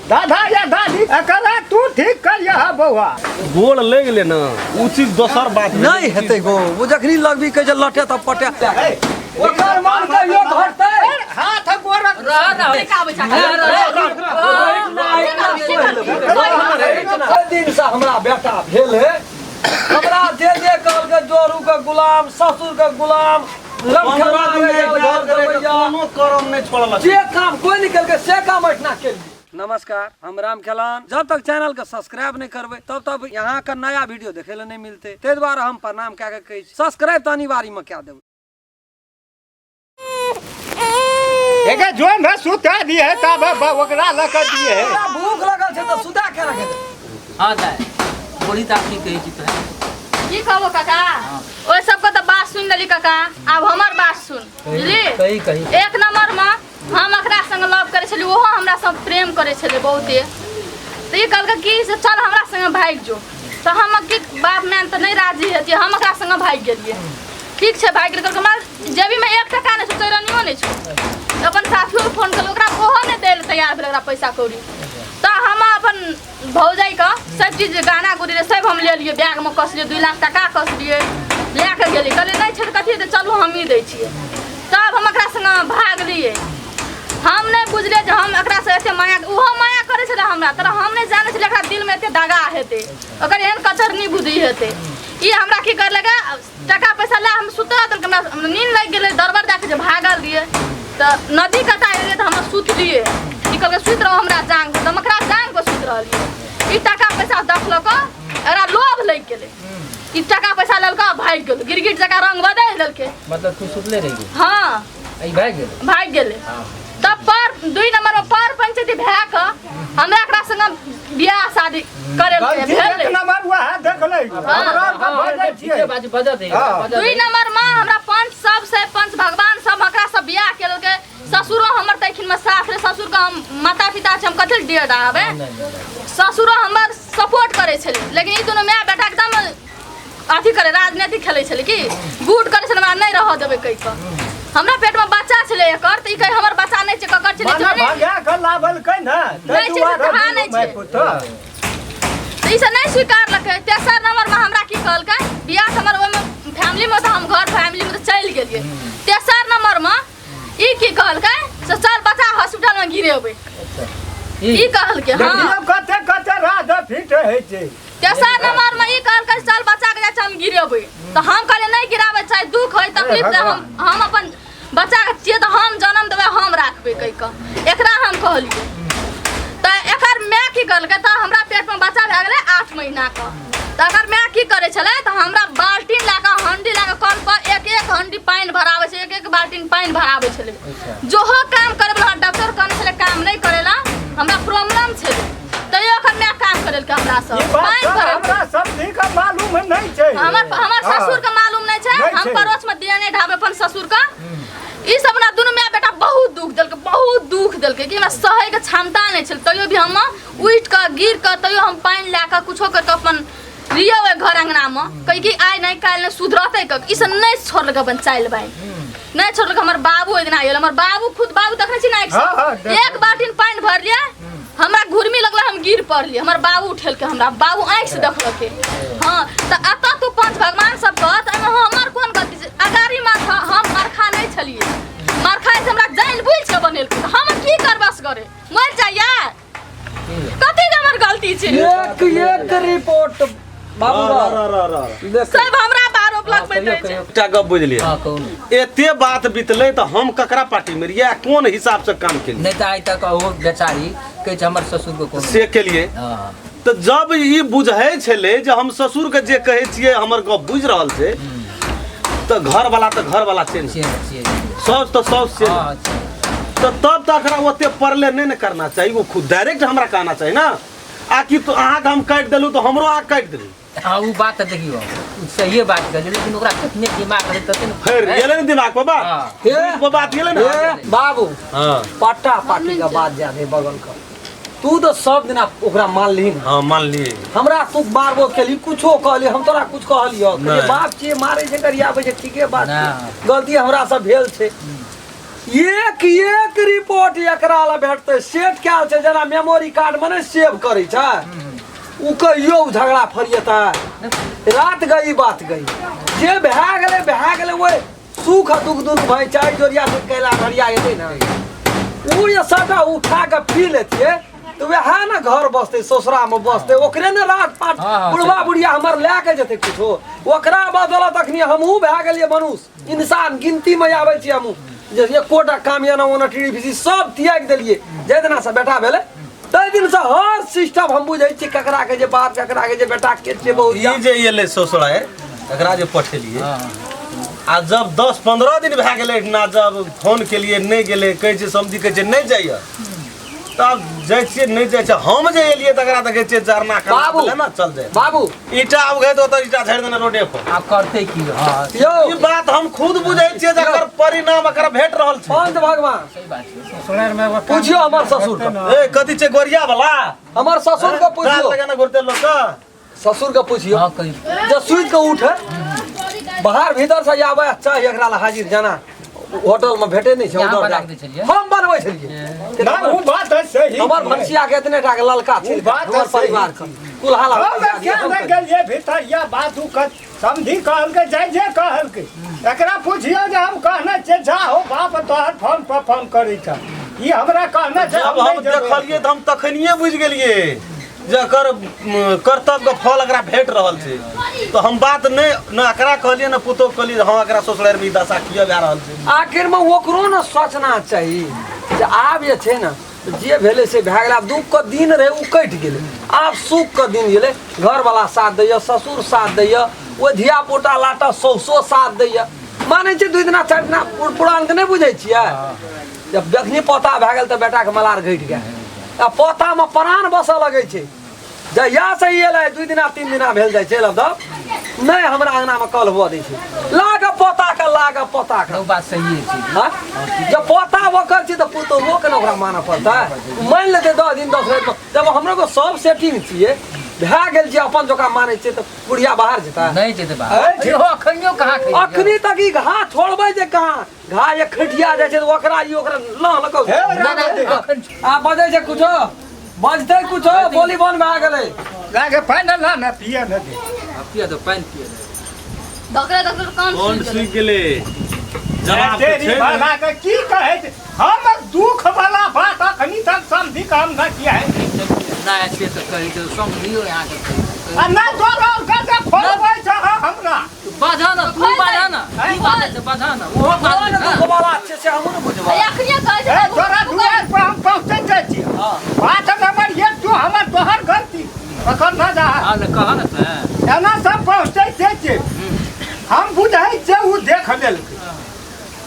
दादा या दादी एकरा तू ठीक करियह बौआ। गोड़ लागि गेलै ने ओ चीज दोसर बात भेलै। नहि हेतै गो, ओ जखनी लगबी कहै छै लटे तऽ पटे। ओकर मन कहियो घटतै? हाथ गोड़क ओहि दिनसँ हमरा बेटा भेल है, हमरा जे जे कहलकै जोरू के गुलाम, ससुर के गुलाम, 15 दिन नहि कोनो करम नहि छोड़लक। जे काम कोई नहीं केलकै से काम एहिठिना केलियै। नमस्कार, हम राम खेलान। जब तक चैनल के सब्सक्राइब नहीं करबै तब तक यहाँ के नया वीडियो देखे ले नहीं मिलते, ताहि दुआरे हम प्रणाम कए के कहै छी सब्सक्राइब तऽ अनिवार्य में कए देबै। एके जोन भे सुता दिए तब ओकरा लऽ कऽ दिए। भूख लगल छै तऽ सुता के रखे। हाँ दाय, बोली तऽ की कहै छी तोरा? की कहबो काका, ओहि सबके तऽ बात सुनि लेली काका, आब हमर बात सुन बुझली। कही कही। एक नंबर में हम एकरा संग लव करै छली, ओहो हमरा संग प्रेम करै छलै बहुते। तऽ ई कहलकै कि से चल हमरा संग भागि जो, तऽ हम की बाप माय तऽ नहि राजी हेतियै, हम एकरा संग भागि गेलियै। ठीक छै भागि गेलै, कहलकै हमरा जेबीमे 1 टका नहि छौ, चौरनियो नहि छौ। अपन साथियोके फोन केलकै, ओकरा ओहो नहि दै लए तैयार भेलै ओकरा पैसा कौड़ी। तऽ हम अपन भौजाइके सब चीज गहना गुड़ी रहै सब हम लेलियै, बैगमे कसलियै, 2 लाख टका कसलियै, लए कऽ गेलियै। कहलियै नहि छै तऽ कथी हेतै, चलू हमही दै छियै। तब हम एकरा संगे भागलियै। हम नहि बुझलियै जे हम एकरासँ एते माया, ओहो माया करै छलै हमरा तर, हम नहि जानै छलियै एकरा दिलमे एते दगा हेतै, ओकर एहन कचरनी बुद्धि हेतै। ई हमरा की करलकै, टका पैसा लए हम सुतल देलकै, हमरा नींद लागि गेलै, दरबर दए कऽ जे भागल रहियै तऽ नदी कता एलियै तऽ हम सुतलियै। ई कहलकै सुति रहू हमरा जाँघ पर, तऽ हम एकरा जाँघ पर सुति रहलियै। ई टका पैसा देखलक, एकरा लोभ लागि गेलै, ई टका पैसा लेलक आ भागि गेल, गिरगिट जकाँ रंग बदलि देलकै। मतलब तू सुतले रहि गेल? हाँ। ई भागि गेलै? भागि गेलै। तब पर 2 नंबर में पर पंचायती भए कऽ हमरा एकरा संग बियाह शादी करेलकै, गलती भेलै। 1 नंबर वएह देखलै। हमरा आरके बजै छियै। ठीके बात छै, बजऽ दे, हाँ। बजऽ 2 दे। नंबर में हमरा पंच सब से पंच भगवान सब एकरा सब बियाह केलकै। ससुरो हमर तखिन में साथ रहे, ससुर के हम माता पिता छै, हम कथी लए डेर आबै। ससुरो हमर सपोर्ट करै छलै, लेकिन ई दुनू my बेटा एकदम अथी करे, राजनीति खेलै छलै कि गुट करै छलै, हमरा नहि रहऽ देबै कहि कऽ। हमरा पेट में बच्चा छलै एकर, तऽ ई कहै हमर बच्चा नहि छै, ककर छै, नहि माने छै, भगा कऽ लाबलकै ने, ताहि नहि छै, से दुआरे कहाँ नहि दुनू माय छै। पुतोह। तऽ ई सब नहि स्वीकारलकै। तेसर नंबर में हमरा की कहलकै, बियाह हमर ओहिमे फैमिली में तऽ हम घर फैमिली में तऽ चलि गेलियै। तेसर नंबर में ई की कहलकै से चल बच्चा हॉस्पिटल में गिरेबै, ई कहलकै। हाँ। देखियौ कते कते राज फिट होइ छै। तेसर नंबर में ई कहलकै चल बच्चा के जाइ छै हम गिरेबै, तऽ हम कहलियै नहि गिराबै, चाहे दुख होइ तकलीफ दे, हम अपन बच्चा के छियै तऽ हम जन्म देबै, हम राखबै कहि कऽ एकरा हम कहलियै। तऽ एकर माय की करलकै, तऽ हमरा पेट में बच्चा भए गेलै 8 महीना के, तऽ एकर माय की करै छलै, तऽ हमरा बाल्टीन लए कऽ हंडी लए कऽ कल पर एक एक हंडी पानि भराबै छै, एक एक बाल्टीन पानि भराबै छलै। जोहो काम करै वला डॉक्टर कहने छलै काम नहि करेला, हमरा प्रॉब्लम छलै, तैयो एकर माय काम करेलकै हमरा सब। ई बात पानि तऽ भरेलकै। हमरा समधी के मालूम नहि छै। हमर हाँ। ससुर के मालूम नहि छै, नहि हम छै। पड़ोस में दिया नहि ढाबे अपन ससुर के। ई सब हमरा दुनू my बेटा बहुत दुख देलकै, बहुत दुख देलकै कि हमरा सहै के क्षमता नहि छल, तैयो भी हम उठि कऽ गिर कऽ तैयो हम पानि लए कऽ कुछो करि कऽ अपन लियौ ओहि घर अङ्गनामे, कहै कि आइ नहि काल्हि नहि सुधरतै कऽ। ई सब नहि छोड़लकै अपन चालि बाइन, नहि छोड़लकै। हमर बाबू ओहि दिना आयल, हमर बाबू खुद बाबू देखने छी ने आँखिसँ? हाँ, हाँ, देखने। एक बाल्टीन पानि भरलियै, हमरा घुरमी लगलै, हम गिर पड़लियै, हमर बाबू उठेलकै हमरा, बाबू आँखिसँ देखलकै। हाँ, तऽ एतऽ तू पंच भगवान सब कहत, एहिमे हमर कोन गलती छै? अगाड़ी माथा हम मरखा नहि छलियै, मरखा से हमरा जानि बुझि कऽ बनेलकै, तऽ हम की करबै असगरे, मरि जाइए? कथी के हमर गलती छै? एक एक रिपोर्ट बाबू रह, रह, रह, रह, रह। देख। सब हमरा पर आरोप लगबैत रहै छै। एकटा गप बुझलियै? हाँ, कहू ने। एते बात बीतलै तऽ हम ककरा पार्टी में रहियै आ कोन हिसाब से काम केलियै? नहि तऽ आइ तक ओहो बेचारी कहै छै हमर ससुर के कोनो से केलियै। हाँ। तऽ जब ई बुझै छलै जे हम ससुर के जे कहै छियै हमर गप बुझि रहल छै, तऽ घर वाला तऽ घर वाला छै ने, छियै, छियै, छियै। साउस तऽ साउस छियै ने। हाँ, छियै। तऽ तब तऽ एकरा ओते परले नहि ने करना चाही, ओ खुद डायरेक्ट हमरा कहना चाही ना, आ कि तो अहाँके हम काटि देलहुँ तऽ हमरो अहाँ काटि देबै। हाँ, उ बात तऽ देखियौ, उ सहिए बात कहलियै, लेकिन ओकरा कतने दिमाग रहै तते ने। फेर गेलै ने दिमाग पर बात? हाँ। दिमाग पर बात गेलै ने? ए, बाबू, हाँ। पट्टा पाटी के बात जादे बगल के, तू तऽ सब दिना ओकरा मानलिही ने। हाँ, मानलियै। हमरा तू मारबो केली, कुछो कहली, हम तोरा कुछ कहलियौ? नहि। बाप छियै, मारै छै, गरियाबै छै, ठीके बात छै, नहि। गलती हमरा से भेल छै। एक एक रिपोर्ट एकरा ला भेटतै। सेट कयल छै जेना मेमोरी कार्ड में नहि सेव करै छै, उ कहियो उ झगड़ा फरियेतै। रात गई बात गई, जे भए गेलै भए गेलै। ओहि सुख आ दुख दुनू भाई चारि जोड़िया से कैला घरिया एतै ने, उ जे सबटा उठा के पी लेतियै तऽ वएह ने घर बसतै, ससुरा में बसतै, ओकरे ने राज पाट बुढ़वा बुढ़िया हमर लए के जेतै कुछो। ओकरा बदौलत अखनी हमहूँ भए गेलियै मनुष्य इंसान, गिनती में आबै छी हमहूँ, जे एकोटा काम एना ओना टीवी फीसी सब त्यागि देलियै। जाहि दिना से बेटा भेलै ताहि दिन से हर सिस्टम हम बुझै छियै, ककरा के जे बाप ककरा के जे बेटा के छै बहुत। ई जे एलै ससुरारि एकरा जे पठेलियै, आ जब 10-15 दिन भए गेलै ना, जब फोन केलियै नहि गेलै, कहै छै समझी कहै छै नहि जाइए, तब जाइ छियै नहि जाइ छै। हम जे एलियै तकरा देखै छियै जरना बाबू। ना चल जाए बाबू ईटा उघे तो ओतऽ ईटा झाड़ि देने रोडे पर। आब करतै की? हाँ यौ ई बात हम खुद बुझै छियै जे एकर परिणाम एकर भेट रहल छै। पंच भगवान सही बात छै। पूछियो हमर ससुर के, ए कथी छै गोरिया वाला, हमर ससुर के पूछियो, लगाना घुरते लोग का ससुर के पूछियो। हाँ कही जब सुति के उठे बाहर भीतर से आबै चाहे एकरा ला हाजिर जाना होटल में भेटे नहीं छै, यहाँ उधर बना जा। के दै छलियै? हम बनबै छलियै। ना उ बात है सही। हमर भनसिया के एतने टा के ललका उ बात हमर है सही। परिवार के कुल्हा ला हम क्या नहि गेलियै भीतर या बात उ समझी कहलकै जाइ जे कहलकै, एकरा पुछियो जे हम कहने छियै जा हो बाप तोहर फोन पर फोन करै छ, ई हमरा कहने छै। जब हम देखलियै तऽ हम तखनिये बुझि गेलियै जे एकर कर्तव्य के फल एकरा भेट रहल छै। तऽ हम बात नहि ने एकरा कहलियै ने पुतोह कहलियै, हँ एकरा ससुरारि मे ई दशा किया भए रहल छै। आखिर में ओकरो ने सोचना चाही जे आब जे छै ने जे भेलै से भए गेलै। आब दुख के दिन रहै ओ कटि गेलै, आब सुख के दिन गेलै। घरवला साथ दैए, ससुर साथ दैए, ओ धिया पुता लाटा सौसो साथ दैए। मानै छै 2 दिना 4 दिना पुरानके नहि बुझै छियै, जब जखनी पोता भए गेल तऽ बेटाके मलार घटि गेल, आ पोतामे प्राण बसऽ लगै छै। जहिया से ई एलै 2 दिना 3 दिना भेल जाइ छै, लगभग नहि हमरा अङ्गनामे कल हुअ दै छै। लाग पोताके, लाग पोताके। ओ बात सही छै। हाँ? जब पोता ओकर छै तऽ पुतोहुओ के ने ओकरा मानऽ पड़तै। मानि लेतै 10 दिन 10 रातिमे, जब हमरो के सब सेटिंग छियै भए गेल छै, अपन जकाँ मानै छियै तऽ बुढ़िया बाहर जेतै नहि जेतै बाहर। इहो अखनियो कहाँ खैलियै? अखनी तक ई घा छोड़बै जे कहाँ घा एक खटिया जाइ छै तऽ ओकरा ई ओकरा लह लऽ कऽ ना ना अखन आ बजै छै कुछो, बजतै कुछो, बोली बंद भए गेलै। लागे पानि ला ने पिए ने दे। पिया दो पानि पिया दो। डॉक्टर डॉक्टर कान कोन सुनि सुखि गेलै जवाब तऽ तेरी छै ने। भला के की कहै छै, हम दुख वाला बात अखनी तक समझी के हम न किया है। ना से तऽ कहै छै समझियो अहाँके आ ना तोरा के जे फोड़बै छ हमरा बाधा ना, तू बाधा ना, की बाधा छै बाधा ना, ओहो बाधा कोन दुख वाला छै से हमहूँ ने बुझबै। अखनिये कहै ए छै तोरा दुआर पर हम पहुँचै जाइ छी। बात नंबर 1 तू हमर तोहर गलती अखन न जा। हां ने कह न तऽ एना सब पहुँचै जाइ छी, हम बुझै छियै उ देख लेलकै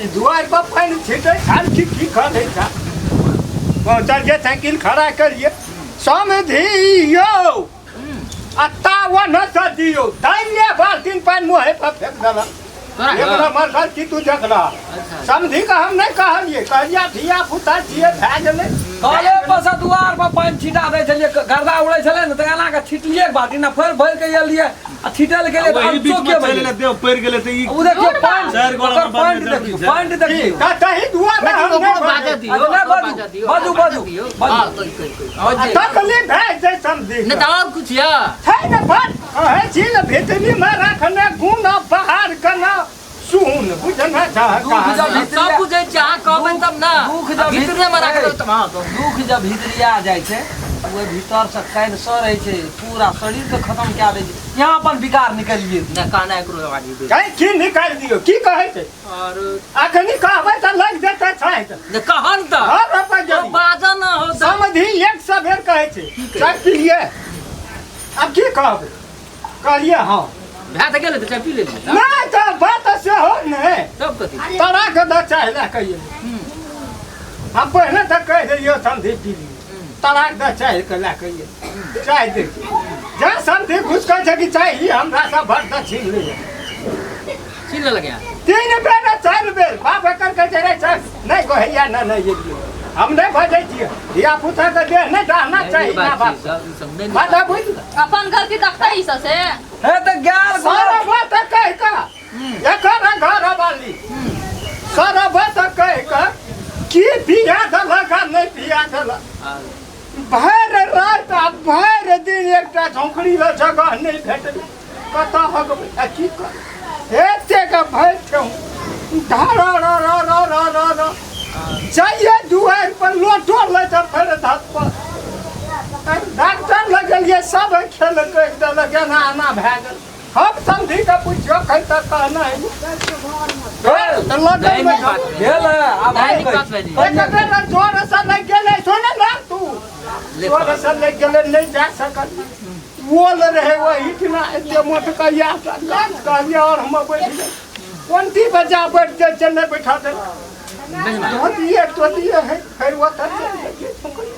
ई दुआर पर पानि छिटै छल की की करै छ। पहुँचल जे साइकिल खड़ा करिए समझियौ आ तावन से दियौ दैले बाल्टीन पानि मुँहे पर फेक देलक। एक नंबर गलती तू देखला। समझी के हम नहि कहलियै, कहलियै धिया पुता छियै भए गेलै। कले पर से दुआर पर पानि छिटा दै छलियै, गर्दा उड़ै छलै ने तऽ एना के छिटलियै बाल्टी ने, फेर भरि के एलियै आ छिटल गेलै तऽ वही बीच अनचोके में चलि भेलै। एलै, देह पड़ि गेलै तऽ ई उ देखियौ पानि, चारि गोला ओकर में पानि बान्हने देखियौ, जरूरी छै। पानि देखियौ। तऽ तही दुआरे लेकिन हम ओकरो नहि बाजऽ बजै। दियौ, अच्छा, नहि, ओकरो बाजू, बाजऽ दियौ, बाजू, बाजऽ बाजू, दियौ। बाजू। हाँ, कहि, कहि, कहि। आ तकलीफ भए जाइ समझी नहि तऽ आओर कुछ यऽ छै ने बात कहै छी ने भीतरीमे रखने गुण आ बाहर केना सुन बुझना चाह दुख जब सब बुझै छी, अहाँ कहबै तब ना। दुख जब भीतरे मे राखबै तब हाँ कहू। दुख जब भीतरिया जाइ छै ओहि भीतर से कैंसर होइ छै, पूरा शरीर के खत्म कए दै छै। यहाँ अपन विकार निकलिए नहि कहना एकरो आवाज दे। कहीं की निकालि दियौ की कहै छै? और अखनी कहबै तऽ लागि जेतै छाँटि। नहि कहन तऽ हर अपन जल्दी। बाजऽ न हो तऽ। समझी एक सए बेर कहै छै चाय पी लियै, आब की कहबै? कहलियै हँ भए तऽ गेलै तऽ चाय पी लेलियै। नहि तऽ बात सेहो नहि तब कथी? तोरा के दऽ चाय लए कहियै। हम पहिने तऽ कहि देलियै समधी पी लियै, तोरा के दऽ चाय के लए कहियै चाय दे। जा समधी घुसकै छै कि चाय ही हमरा सब भर दऽ छीन लैए। छीन लेलक यहाँ? 3 बेर 4 बेर बाप एकर कहै छै रे चाय नहि कहैया ने नहि एलियै। हम नहि बजै छियै, धिया पुता के देह नहि डाहना चाही ना बाप। बात बुझ अपन गलती देखतै ई सब से। हे तऽ गेल सारा बात कहि कऽ एकर घर वाली सारा बात कहि कऽ देलक। भरि राति आ भरि दिन एकटा झोंकड़ी लए जगह नहि भेटल, कतऽ हगबै आ की करबै। एतेक भरि ठेहुँ धर र र र र र र जाइए दुआरि पर लोटो लै तऽ फेर धत पर डॉक्टर लग गेलियै, सब खेल कहि देलक एना एना भए गेल। हम समझी के पुछियो खै तऽ कहना है तऽ लऽ नहीं, नहीं बात भेल है आब नहीं, हम नहीं बात कहै भाईजी। एक बेर जोर से लागि गेलै, सुन ने तू, ले जोर से लागि गेलै, नहि जा सकल। ओल रहे ओहिठिना एते मोट कहिया कहलियै और हम बैठ गेल। कोनटी बजा बैठ जाइ छै, नहि बैठा देल। धोतिए तोतिए है, फेर ओतऽ चलि गेलियै।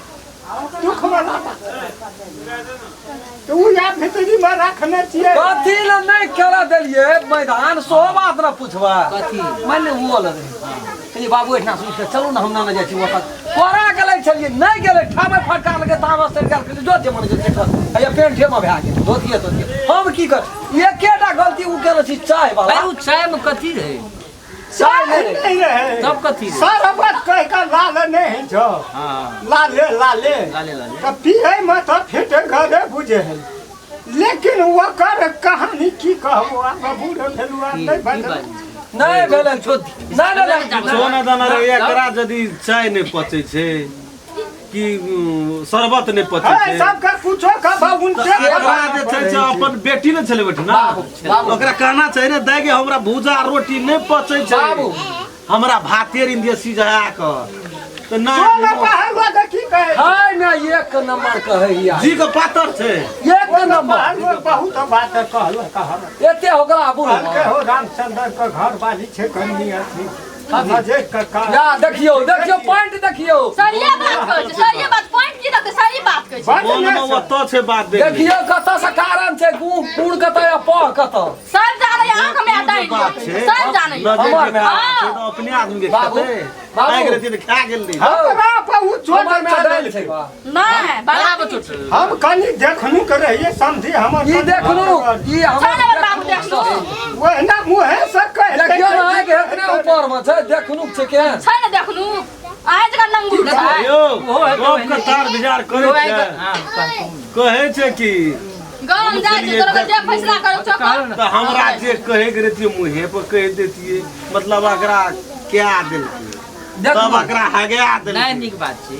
दुख वाला बात तऽ ओ या भीतरीमे रखने छियै। कथी लए नहि खेलऽ देलियै मैदान, सेहो बात ने पुछबै। कथी? मानि लिअ ओ लग कहलियै बाबू एहिठिना सुति कऽ चलू ने, हम ने जाइ छी ओतऽ कोरा गेलै छलियै, नहि गेलै, ठामे फटका लगे तामस चढ़ि गेल। कहलियै जो जे मन गेल से कर, हैया पेंटेमे भए गेल धोतिए तोतिए। हम की कर, एकेटा गलती ओ केने छी चाय वाला। भाई, उ चाय में कथी रहे? चाय नहि रहै। नहि रहै तब कथी रहै? शरबत कहि कऽ लाल नहि होइ छौ? हाँ। लाले लाले। लाले लाले। तऽ पियै मे तऽ फिटे घरे बुझे है, लेकिन ओकर कहानी की कहबो, आब बूढ़ भेलु आब की नहि की भेल। बात? नहि भेलै, नहि भेलै। सोना दाना रे, एकरा यदि चाय नहि पचै छै कि शरबत नहि पचै है छै सबके कुछो कहबो उनटे तऽ एकरा जे छै से अपन बेटी ने छलै बेटी ना, बाबू। ओकरा कहना छै ने दाइ गे, हमरा भूजा रोटी नहि पचै छै, बाबू। हमरा भाते रिन दिअ सिझा कऽ तऽ सोना नहि पहलवा के की कहै छै? है ने एक नंबर कहैया जी के पातर छै एक नंबर। पहलवा बहुत बात कहलक हमरा। एते हो गेला बूढ़। कहलकै हो रामचंद्र के घर वाली छै कनी अथी नजर के का या देखियौ देखियौ पॉइंट देखियौ। सरिये बात कहै छै, सरिये बात। पॉइंट की रहतै? सही बात कहै छै। बड मोन मे ने छै। ओतऽ छै बात देख। देखियौ कतऽ से कारण छै, गु गुड़ कतऽ या पह कतऽ। सब जानै आँख में हटाइ बात छै। सब जानै। नजर हमर के माय। कारण छै तऽ अपने आदमी के बाबू, खेतै बाबू। आगि रहती तऽ खा गेल रही। हमरा बहुत छोट हमर माय दालि छै बा। नहि बराबर बराबर चोट। हम कनी देखनु के रहिए समझी हमर ई देखलू ई छौ हमर नंबर बाबू देखलू। ओहिना मुँहे से कहि देखियौ ने अहाँके एतने ऊपर मे छै, देखलू छै केहन छै ने देखलू, अहाँ जकाँ लंगूर छै। यौ ओहो हेतै गप के ओहिने। तार विचार करै छै, हाँ, कहू। कहै छै कि गाँव जाइ छै तोरा जे फैसला करू छौ कहू कर। ने। तऽ हमरा जे कहैके रहतियै मुँहे पर कहि देतियै, मतलब एकरा क्या देलकै तब देखलू एकरा हगा नहि देलकै। नीक बात छै।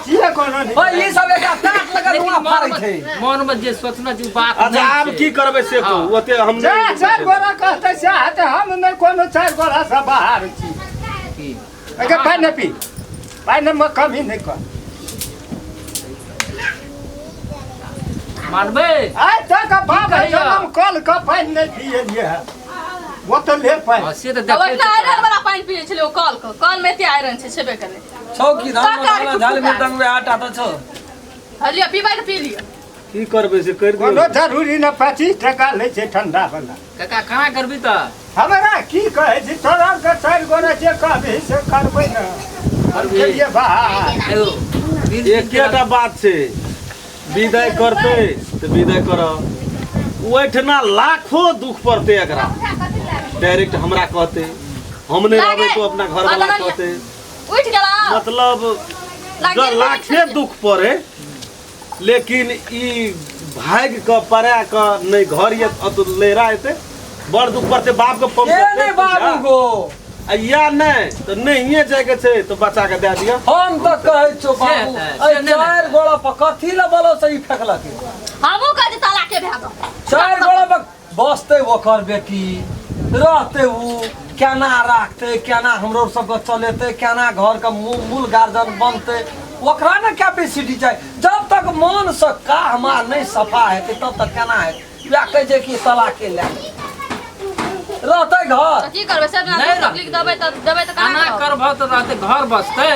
छियै कोनो नहि। ओइ ई सब एकरा टाट लगा लेकिन रुआ फाड़ै मन छै। मे मन मे जे सोचना छै उ बात अच्छा नहि आब छै। की करबै से कहू, ओते हम जे नहि चारि गोरा कहतै से हेतै, हम नहि कोनो चारि गोरा से बाहर छी। की? एके पानि नहि पी, पानि मे कमी नहि कर। मानबै आइ तक बाप कहैया? जनम कल के पानि नहि पियलियै है, ओ तऽ ले पानि। हाँ, से तऽ अब देखै इतना आयरन वाला पानि पियै छलै ओ कल के, कल में एते आयरन छै छेबे करै। छौ की धान तरकारी मसाला झाल मिर्दंग में आटा तऽ छौ। हलिया पीबै तऽ पी लिअ। की करबै से करि कोनो दियौ। जरूरी नहि, 25 टका लै छै ठंडा वाला। काका कहाँ करबी तऽ? हमरा की कहै छी, तोरा आरके चारि गोरा जे कहबही से करबै ने, हम गेलियै बाहर। एगो बीस दिन के एकेटा बात छै, विदाइ करतै तऽ विदाइ कर, ओहिठिना लाखो दुख पड़तै एकरा, डायरेक्ट हमरा कहतै हम नहि रहबै तो अपना घर वाला कहतै। उठि गेला। मतलब जँ लाखे दुख पड़े लेकिन ई भागि कऽ पड़ा कऽ नहि घर ये लहरा एतै, बड़ दुख पड़तै बाप के पंप ए नहि बाबू गो। आ या नहि तऽ नहिये जायके छै तऽ बच्चा के दए दिअ। हम तऽ कहै छौ बाबू से एहि से नहि। चारि गोड़ा पर कथी लए बोलो से ई फेकलक? हमहूँ कहै छी तलाके भए गेल। चारि गोड़ा पर बसतै ओकर बेटी, रहतै उ केना, राखतै केना, हमरो सबके चलेतै केना, घरके मूल गार्जियन बनतै, ओकरा ने कैपेसिटी चाही। जब तक मन से का हमार नहि सफा हेतै तब तक केना हेतै? वएह कहै छै कि तलाके लए ले। रहतै घर तऽ की करबै से बिना नहि दुख तकलीफ देबै तऽ देबै तऽ एना केना करब? करबह तऽ रहतै घर बसतै।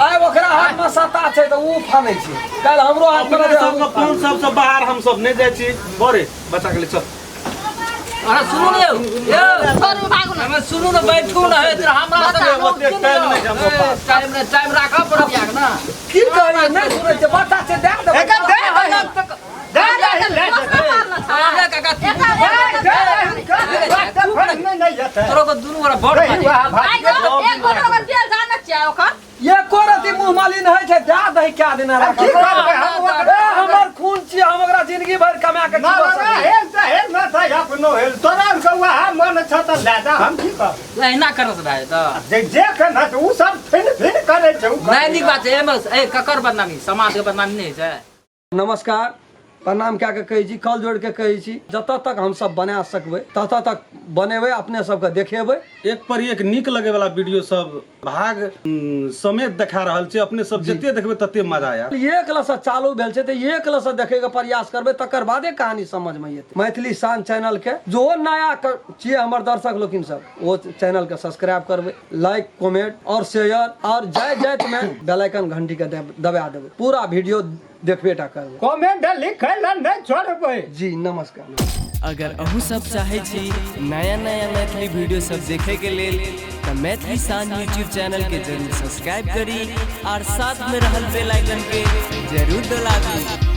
आइ ओकरा हाथमे सत्ता छै तऽ उ फानै छै, काल्हि हमरो हाथमे अपने रहतै, सबके हमहूँ फोन सबसँ बाहर हम सब नहि जाइ छी, बड़े बच्चा के लिए चल। अरे सुनू ने यौ, यौ छोड़ू भागू ने। हमे सुनू ने, बैठू ने, हे तोरा हमरा सब ओते टाइम नहि छै हमरा पास। टाइम नहि, टाइम राखऽ पड़त बियाह के ना। की कहियै, नहि सुनै छै, बच्चा छै दए देबै। एकर दे दही, दे दही ले जेतै। अरे काका तू एकटा दे दही, दे दही, नहि नहि जेतै। तोरो के दुनू गोरा बड़ रही बाजै। वएह भाग। एक गोटा ओकर तेल जानै छियै ओकर एको रति मुँह मुंह मलिन होइ छै दए दही कए दिना आब की करबै हम ओकरा? ए, हमर खून छियै, हम ओकरा जिंदगी भरि कमा के ना खिबा ना सकबै। हेल तऽ हेल न तऽ अपनो हेल तोरा आरके वएह मन छ तऽ लए जा, हम की करबै? एहिना करत भाइ तऽ जे जे केना छै ओ सब फिन फिन करै छै ओ। नहि नीक बात छै एहिमे। ए, ककर बदनामी? समाजके बदनामी नहि होइ छै? नमस्कार, प्रणाम कए के कहै छी, कल जोड़ि के कहै छी, जतऽ तक हमसब बना सकबै ततऽ तक बनेबै, अपने सबके देखेबै। एक पर एक नीक लगे वाला वीडियो सब भाग समेत देखा रहल छै। अपने सब जते देखबै तते मजा आयत। एक लसँ चालू भेल छै तऽ एक लसँ देखैके प्रयास करबै, तकर बादे कहानी समझमे एतै। मैथिली शान चैनल के जो नया छियै हमर दर्शक लोकिन सब, ओ चैनल के सब्सक्राइब करबै, लाइक, कमेंट और शेयर, और जाय जाइत में बेल आइकन घंटी के दबा देबै। पूरा वीडियो देखबे टा करबै, कमेंट लिखै लए नहि छोड़बै। जी नमस्कार। अगर अहूँ सब चाहै छी नया नया मैथिली वीडियो सब देखे के लेल तऽ मैथिली शान यूट्यूब चैनल के जरूर सब्सक्राइब करी और साथ में रहल बेल आइकन के जरूर दबाबी।